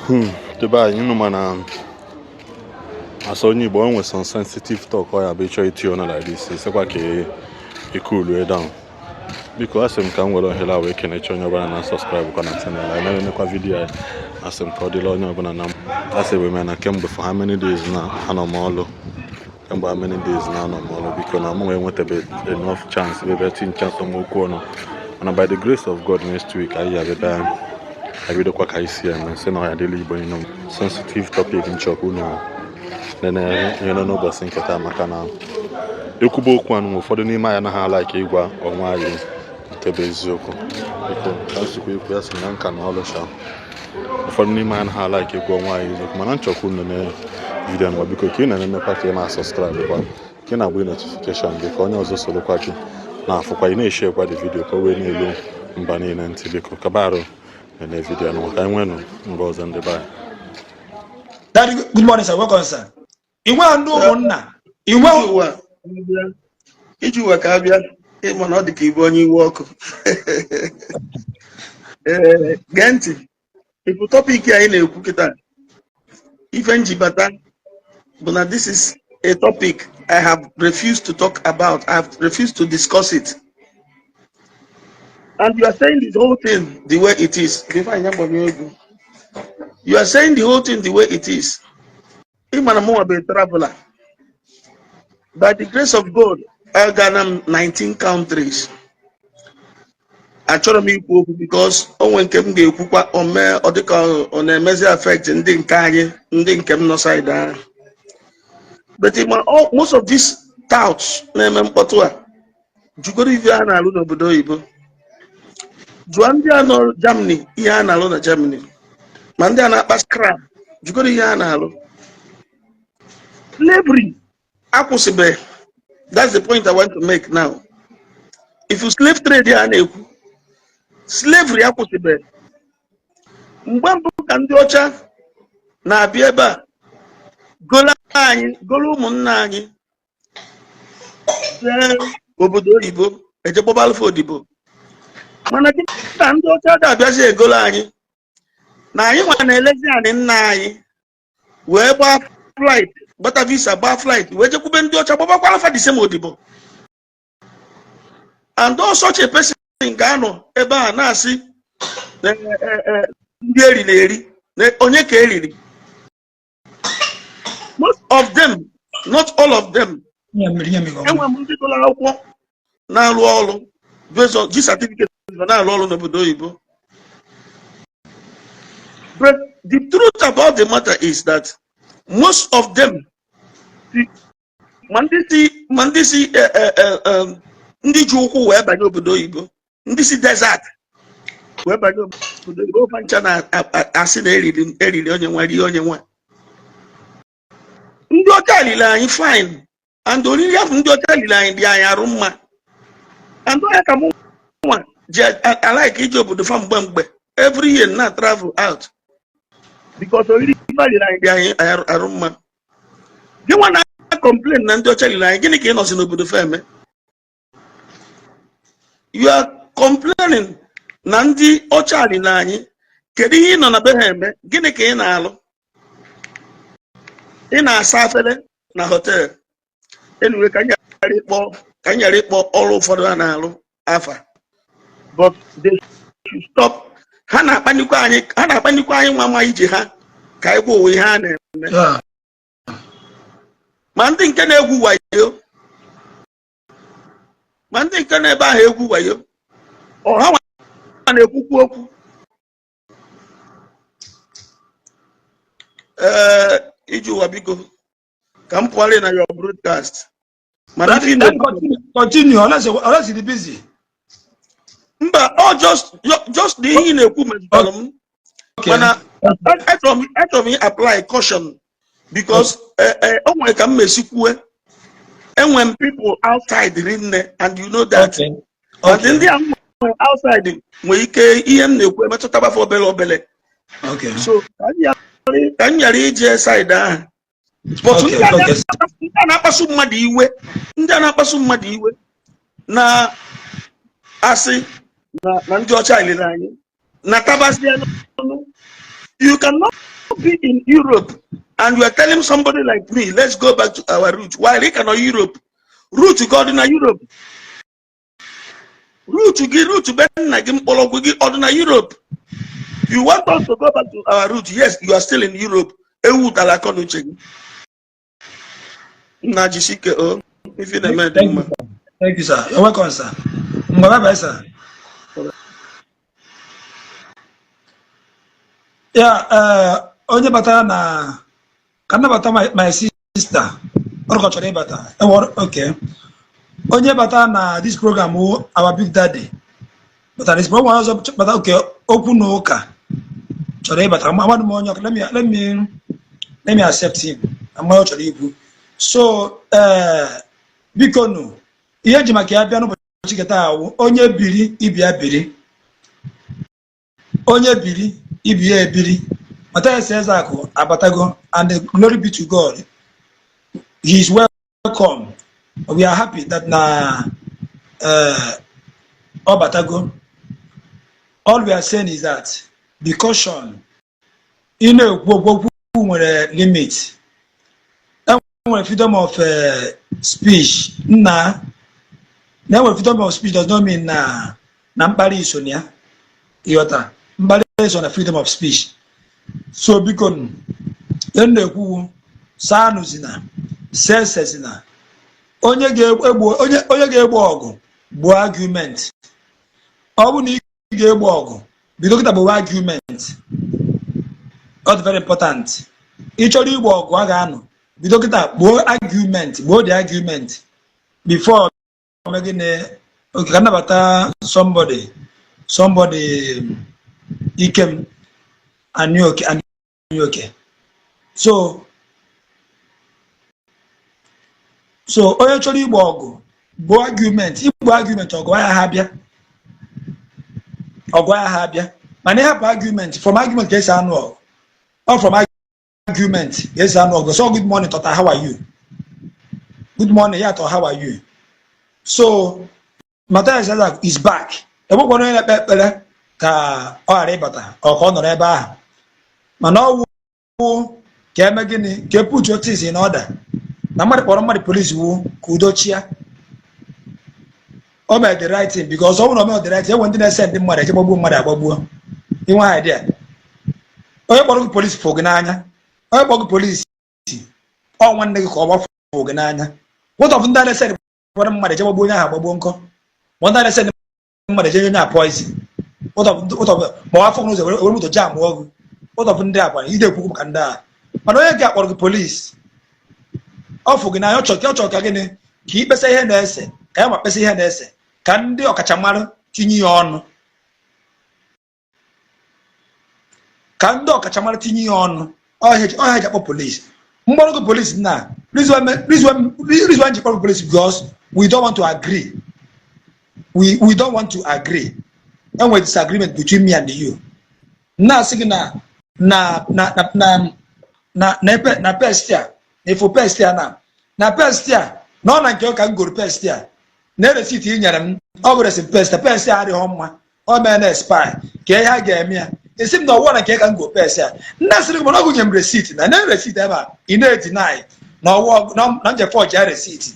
Ebe anyị nụ, mana asa onye Igbo, o nwere some sensitive talk ọ ya bụ ịchọ itinye ọnụ like this, esekwa ka ị cool down. Biko, asị m ka m were ohere a wee kenecha onye ọbụla na subscribe kwa na channel anyị, na-enekwa video anyị. Asị m ka ọ dịla onye ọbụla na asị wee na kemgbe, for how many days na anọ m ọlụ, kemgbe how many days na anọ m ọlụ. Biko, na mụ wee nwetabe enough chance ebe tinye chance m okwu ọnụ, mana by the grace of God, next week anyị ya bịa ebidokwa ka anyị si eme. Sị na ọ ya dịla Igbo niile. Sensitive topic nchọkwa unu nene ihe nọ n'ụbọchị nke taa, maka na ekwuba okwu anụ, ụfọdụ n'ime anyị anaghị a-like ịgwa onwe anyị nke bụ eziokwu. Biko, ka nsikwa ekwu ya, sị na nka na ọlụsha, ụfọdụ n'ime anyị anaghị a-like ịgwa onwe anyị eziokwu. Mana nchọkwa unu nene video nwa, biko, ka ị na-emekwa ka ị na-asubscribe kwa, ka ị na-agba notification gị, ka onye ọzọ sorokwa gị na-afụkwa. Ị na-eshare the video ka o wee na-elu mba niile ntị. Biko, kabarụ nene video nwa, ka anyị nweenụ mgbe ọzọ, ndị be anyị. Daddy, good morning, sir. Welcome, sir. Ị nweghị ndị ụmụnna? Ị nweghị? Ụwa iji ụwa ka abịa, ịma na ọ dị ka ibu onye iwe ọkụ. Ee, gee ntị, ịbụ topic anyị na-ekwu kịta. Ife njibata bụ na this is a topic I have refused to talk about. I have refused to discuss it, and you are saying the whole thing the way it is. Before anyị agbanye egwu, you are saying the whole thing the way it is. Ịma na mụnwa bụ a traveler. By the grace of God, agana m 19 countries. Achọrọ m ikwu okwu because o nwere nke m ga-ekwukwa, o mee ọ dịka ọ na-emezi affect ndị nke anyị, ndị nke m nọ side ahụ. But ma most of these touts na-eme mkpọtụ a, jugoro ife a na-alụ n'obodo oyibo, jụọ ndị a nọ Germany ihe a na-alụ na Germany, ma ndị a na-akpa scrap, jugoro ihe a na-alụ. Slavery akwụsịbeghị. That's the point I want to make now. If you slave trade a na-ekwu, slavery akwụsịbeghị. Mgbe mbụ ka ndị ọcha na-abịa ebe a golo anyị, golo ụmụnna anyị jee obodo oyibo, eje gbabalụfe odibo. Mana kịta, ndị ọcha ga-abịazi egolo anyị na anyị nwa na-elezi anyị nna anyị wee gbaa flight, gbata visa, gbaa flight, wee jekwube ndị ọcha, gbabakwara fa the same odibo. And all such a person ga-anọ ebe a na-asị na, ndị eriri eri na onye ka eriri. Most of them, not all of them. Nye mmiri, nye mmiri ọṅụṅụ. Enwere m ndị gụrụ akwụkwọ na-arụ ọrụ based on ji certificate na-arụ ọrụ n'obodo oyibo. But the truth about the matter is that most of them, ma ndị si ndị ji ụkwụ wee banye obodo oyibo, ndị si desert wee banye obodo oyibo, ofe ncha na-asị na eriri eriri onye nwe rie onye nwe. Ndị ọcha liri anyị, fine, and oriri ahụ ndị ọcha liri anyị dị anyị arụ mma. And onye ka mụ nwa ji alike ije obodo fa mgbe mgbe, every year na travel out, because oriri fa liri anyị dị anyị arụ mma. Gị nwa na complain na ndị ọcha liri anyị, gịnị ka ị nọzi n'obodo fa eme? You are complaining na ndị ọcha liri anyị, kedu ihe ị nọ na be ha eme? Gịnị ka ị na-alụ? Ị na-asa afere na hotel. Anyway, ka m ghara ịkpọ ọrụ ụfọdụ a na-alụ afa, but they should stop. Ha na-akpanikwa anyị, ha na-akpanikwa anyị nwa ma ije ha ka anyị gwa ụwa ihe a na-eme. Ma ndị nke na-egwu wayo, ma ndị nke na-ebe ahụ egwu wayo, ọ ha nwa na-ekwukwu okwu. Ee, iji ụwa, biko, ka m pụọrị na your broadcast, mana ife ị Then na-ekwu. Continue, continue, unless you busy. Mba, ọ just na ihe ị na-ekwu metụtara m. Mana achọrọ m apply caution because o nwere ka m mesi kwue, enwe m people outside rinne, and you know that. And ndị a m nwere outside nwere ike ihe m na-ekwu emetụtabafe obere obere. So ka m ghara ije side ahụ, but ndị a na-akpasu mmadụ iwe, ndị a na-akpasu mmadụ iwe na asị na ndị ọcha lere anyị na tabazie n'ọnụ. You cannot Be in Europe and you are telling somebody like me, "Let's go back to our root," while ị ka nọ Europe. Root gị ọ dị na Europe? Root gị, root be nna gị, mkpọrọgwụ gị, ọ dị na Europe? You want us to go back to our root? Yes, you are still in Europe. Ewu tara akọ na uche gị. Nna, jisike o, ife na-eme dị Thank you, mma. sir. Thank you, sir. You're welcome, sir. Ngwa, bye bye, sir. Ya, onye batara na ka nnabata my sister, ọ chọrọ ịbata. Okay, onye batara na this program wụ our big daddy batara this program. Ọzọ bata, okay, okwu na ụka chọrọ ịbata. Amadụ m onye ọka. Let me accept him. Ama ọ chọrọ ikwu. So biko nụ, ihe eji maka ya bịa n'ụbọchị nke taa wụ onye biri ibi ya biri, onye biri ibi ya ebiri. Mathias Ezeaku abatago, and glory be to God, he is welcome. We are happy that na ọ batago. All we are saying is that be caution. Ị na-ekwu okwu, okwu nwere limit. Enwere freedom of speech. Nna, na enwere freedom of speech does not mean na mkparị so na ya. Ịghọta? Mkparị so na freedom of speech. So biko nụ, ihe m na-ekwu, saanụzina sesezina. Onye ga-egbo, onye ga-egbo ọgụ, gbuo argument. Ọ bụrụ na ị ga-egbo ọgụ, bido kịta gbowe argument. Ọ dị very important. Ị chọrọ igbo ọgụ a ga-anọ, bido kịta gboo argument, gboo the argument before ome gịnị. Okay, ka nnabata somebody. Ikem Anioke, Anioke. So onye chọrọ igbo ọgụ, gboo argument. Igbo argument, ọgụ ya ha bịa, ọgụ ya ha bịa. Mana ịhapụ argument, from argument ka esi anụ ọgụ. Ọ from argument ka esi anụ ọgụ. So good morning, tọta, how are you? Good morning ya tọ, how are you? So Mathias Ezeaku is back. Enwekwana onye na-ekpe ekpere ka ọ ghara ịbata, ọ ka ọ nọrọ ebe ahụ. Mana ọ wụ ka eme gịnị, ka e put things in order. Na mmadụ kpọrọ mmadụ polisi wu ka udo chia. O mere the right thing, because ọ bụrụ na o mere the right thing, enwe ndị na-ese ndị mmadụ eje gbagbuo mmadụ agbagbuo. Inwe idea, onye kpọrọ gị polisi fụ gị n'anya. Onye kpọrọ gị polisi, ọ nwanne gị ka ọ gbafụ gị n'anya. What of ndị a na-ese kpọrọ mmadụ eje gbagbuo onye ahụ agbagbuo nkọ, ma ndị a na-ese mmadụ eje onye a poison? What of ma ọ afọ n'ụzọ were moto jam ọgụ? What of ndị a? Ide ekwukwu maka ndị a. Mana onye ga-akpọrọ gị polisi, ọ fụ gị n'anya. Ọ chọrọ ka gịnị? Ka ikpesa ihe na-ese, ka ya ma kpesa ihe na-ese, ka ndị ọkachamara tinye ya ọnụ, ka ndị ọkachamara tinye ya ọnụ. Ọhịa eji akpọ polisi mkpọrọ gị polisi na reason why ji kpọrọ polisi, because we don't want to agree. We don't want to agree. Enwere disagreement between me and you. Na-asị gị na na na na na na na pest a, na ifo pest a, na pest a na ọ na nke ka m goro pest a na receipt ị nyere m. Ọ bụ receipt pest. Pest a adịghị mma, ọ mee na expire. Ka ihe a ga-eme ya, esi m na ọwụwa na nke ka m go pest a. Nna sịrị gị, mana ọ gụnye m receipt na receipt ebe a, ị na-edeny na ọwụwa na nje forge ya receipt.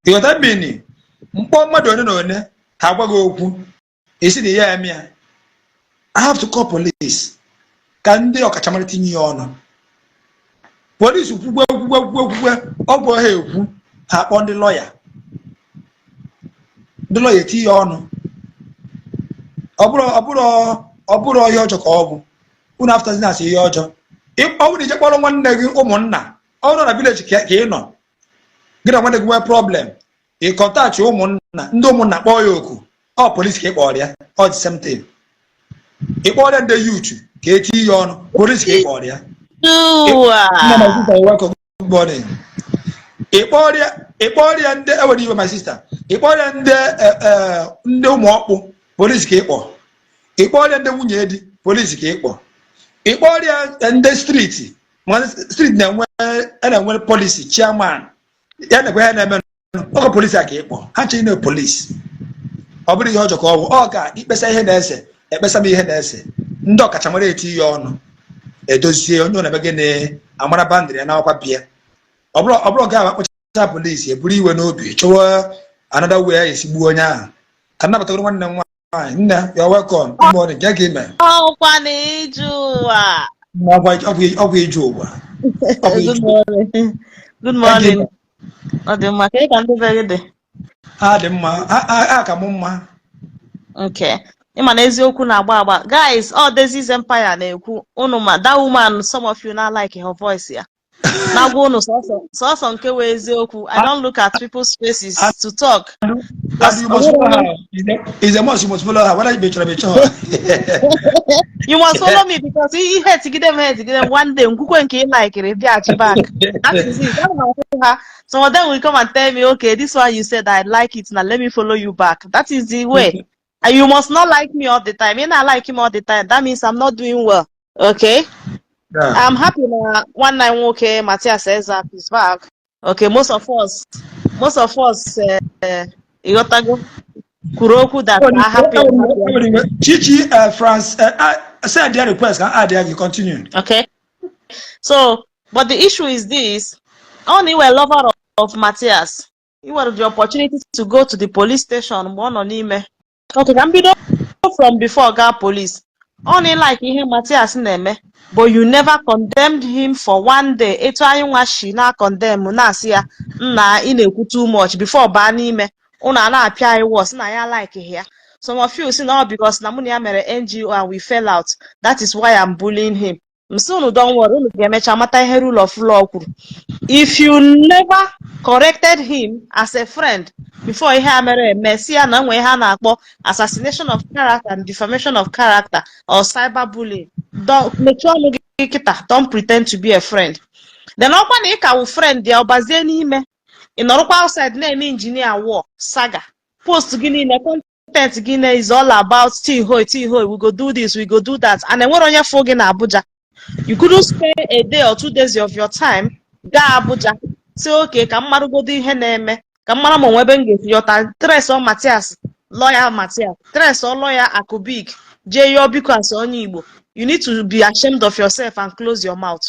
Ịghọta mmiri mkpọ mmadụ one na one ha agwa gị okwu, esi na ya eme ya. I have to call police ka ndị ọkachamara tinye ya ọnụ. Polisi kwugwe kwugwe kwugwe kwugwe, ọ bụ ha ekwu, ha akpọ ndị lọya. Ndị lọya eti ya ọnụ. Ọ bụrụ ihe ọjọọ ka ọ bụ unu aftazi na-asị ihe ọjọọ. Ọ bụrụ ije kpọrọ nwanne gị, ụmụnna, ọ bụrụ na village ka ị nọ, gị na nwanne gị nwee problem, ị contact ụmụnna, ndị ụmụnna kpọọ ya oku. Ọ polisi ka ị kpọrọ ya, ọ the same thing. Ị kpọrọ ya ndị youth ka eti ya ọnụ, polisi ka ị kpọrọ ya. Nna, my sister, you're welcome. Good morning. Ị kpọrọ ya ndị ewere iwe, my sister. Ị kpọrọ ya ndị ndị ụmụ ọkpụ, polisi ka ị kpọ. Ị kpọrọ ya ndị nwunye di, polisi ka ị kpọ. Ị kpọrọ ya ndị street, ma street na-enwe a na-enwe police chairman ya na-ekwe ya na-eme ọkọ. Polisi a ka ị kpọ ha nche na polisi. Ọ bụrụ ihe ọjọọ ka ọ bụ, ọ ka ikpesa ihe na-ese, ekpesa m ihe na-ese, ndị ọkachamara eti ya ọnụ. Edozie onye ọ na-eme gịnị, amara boundary ya na-akwa bịa. Ọ bụrụ ga akpọcha polisi eburu iwe n'obi chọwa another way a esi gbuo onye ahụ. Ka nnabatagodo nwanne m nwaanyị. Nne, you're welcome. Good morning. Gee ka ime. Ọkwa na ije ụwa. Ọgwụ ije ụwa. Ọgwụ Good ije. morning. Good morning. Ọ dị mma, ka ị ka ndị be gị dị? Ha dị mma. Ha ka mụ mma. Okay. Ịma na eziokwu na-agba agba. Guys, all Daisy's Empire na-ekwu unu ma that woman, some of you na like her voice ya. Na-agwa unu sọsọ sọsọ nke wee eziokwu. I don't look at people's faces to talk. And you must follow her. It's a must. You must follow her. Whether you be chọrọ be chọrọ. You must follow me because ihe etigide m etigide m one day nkwukwe nke ị likere bịaghachi back. That is it. That is ha. Some of them will come and tell me, "Okay, this one you said I like it, now let me follow you back." That is the way. And you must not like me all the time. You not like him all the time. That means I'm not doing well. Okay? Yeah. I'm happy na nwanne anyị nwoke Matthias Ezak is back. Okay, most of us, ịghọtago, kwuru okwu that are happy. Chichi France, send their request. Can add there, you continue. Okay. So, but the issue is this: only were lover of Matthias. You had the opportunity to go to the police station mgbe ọ nọ n'ime. Okay, ka m bido from before gaa police. Only like ihe Matthias na-eme, but you never condemned him for one day. Etu anyị nwa shi na condemn na-asị ya nna ị na-ekwu too much before baa n'ime. Unu a na-apịa anyị worse na ya like ya. Some of you si na ọ because na mụ na ya mere NGO and we fell out. That is why I'm bullying him. M sị unu don't worry, unu ga-emecha mata ihe rule of law kwuru. If you never corrected him as a friend before ihe a mere eme, si ya na enwe ihe a na-akpọ assassination of character and defamation of character or cyberbullying. Don't mechie ọnụ gị kịta, don't pretend to be a friend. Then ọkwa na ị ka wụ friend ya, ọbazie n'ime ị nọrọkwa outside na-eme engineer war saga post gị niile, content gị niile is all about tihoi tihoi, we go do this, we go do that, and enwere onye fụ gị na Abuja. You couldn't spend a day or 2 days of your time gaa Abuja si oke ka m marụgodo ihe na-eme, ka m mara ma onwe ebe m ga-esi yọta trace ọ Matias lawyer, Matias trace ọ lawyer Akubik jee yọọ biko as onye Igbo. You need to be ashamed of yourself and close your mouth,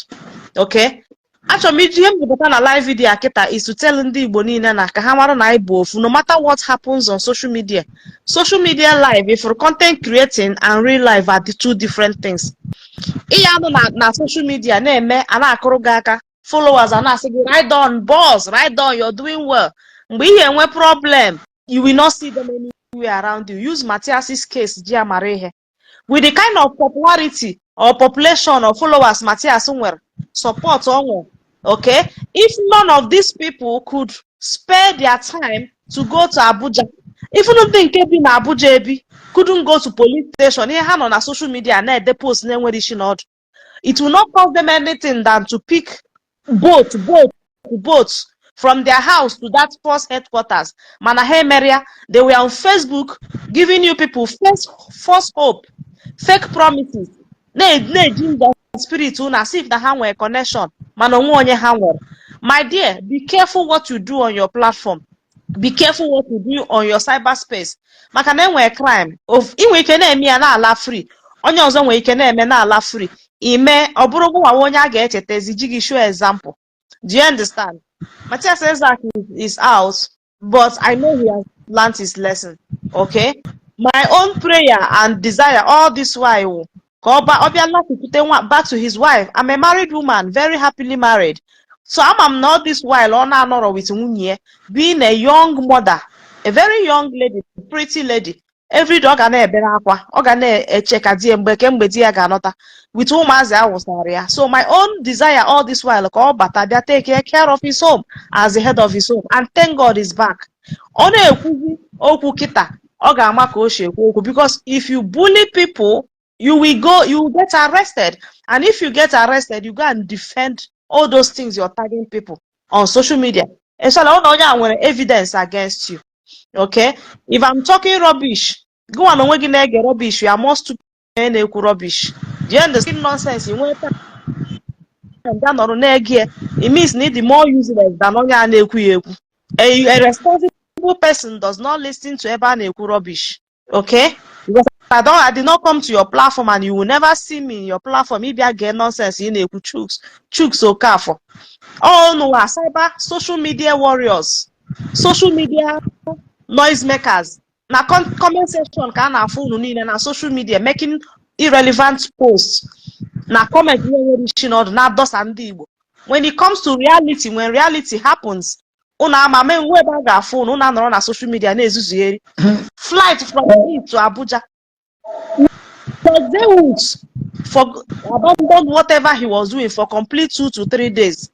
okay? Achọrọ m iji ihe m jipụta na live video a kịta is to tell ndị Igbo niile na ka ha mara na anyị bụ ofu no matter what happens on social media. Social media live, if for content creating and real life are the two different things. Ihe anụ na social media na-eme a na-akụrụ gị aka, followers a na-asị gị, "Right on, boss, right on, you're doing well." Mgbe ihe enwe problem, you will not see them anywhere around you. Use Matthias's case ji amara ihe. With the kind of popularity or population or followers Matthias nwere, support ọ nwere, okay, if none of these people could spare their time to go to Abuja, even ndị nke bi na Abuja ebi couldn't go to police station, ihe ha nọ na social media na-ede post na-enwere isi na ọdụ, it will not cost them anything than to pick boat, boat, boat from their house to that force headquarters. Mana ha emere ya. They were on Facebook giving you people first false hope, fake promises, na-eji nja spirit unu as if na ha nwere connection, mana onwe onye ha nwere. My dear, be careful what you do on your platform. Be careful what you do on your cyberspace, maka na enwere crime of ị nwere ike na-eme ya na-ala free, onye ọzọ nwere ike na-eme na-ala free. Ime ọ bụrụ gụnwa onye a ga-echetezi ji gị show example. Do you understand? Matthias Ezak is out, but I know he has learned his lesson. Okay, my own prayer and desire all this while wụ ka ọ bịa lakwute nwa back to his wife. I'm a married woman, very happily married, so ama m na all this while ọ na-anọrọ with nwunye ya, being a young mother, a very young lady, pretty lady, every day ọ ga na-ebere akwa, ọ ga na-eche ka di ya mgbe kemgbe di ya ga-anọta with ụmụazị awụsara ya. So my own desire all this while ka ọ bata bịa take care of his home as the head of his home, and thank God is back. Ọ na-ekwuzi okwu kịta, ọ ga-ama ka o si ekwu okwu, because if you bully people, you will go, you will get arrested, and if you get arrested, you go and defend all those things you're tagging people on social media, especially ọ na onye a nwere evidence against you. Okay, if I'm talking rubbish, go on onwe gị na-ege rubbish, you are more stupid na-ekwu rubbish. Do you understand? Nonsense ị nwee time bịa nọrọ na-ege ya, it means na ị dị more useless than onye a na-ekwu ya ekwu. A responsible person does not listen to ebe a na-ekwu rubbish, okay? Because I did not come to your platform and you will never see me in your platform. Ịbịa gee nonsense ị na-ekwu, Chuks, Chuks Okafor. All unu are cyber social media warriors, social media noise makers. Na comment section ka a na-afụ unu niile na social media making irrelevant posts na comment ihe nwere isi n'ọdụ na-adọsa ndị Igbo. When it comes to reality, when reality happens, unu ama ma enwe ebe a ga-afụ unu. Unu anọrọ na social media na-ezuzugharị. Flight from here to Abuja. Zeus for abandoned whatever he was doing for complete 2 to 3 days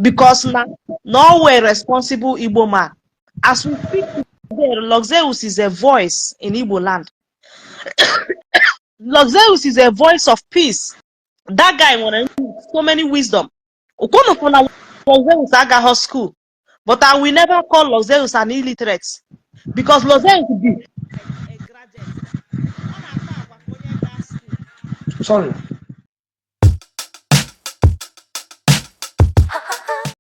because na no way responsible Igbo man. As we speak today, Luxeus is a voice in Igbo land. Luxeus is a voice of peace. That guy nwere so many wisdom. Okonofo na Luxeus agaghị school, but I will never call Luxeus an illiterate because Luxeus be a graduate. Ọ na-akpa agwa ka onye gaa school. Sorry.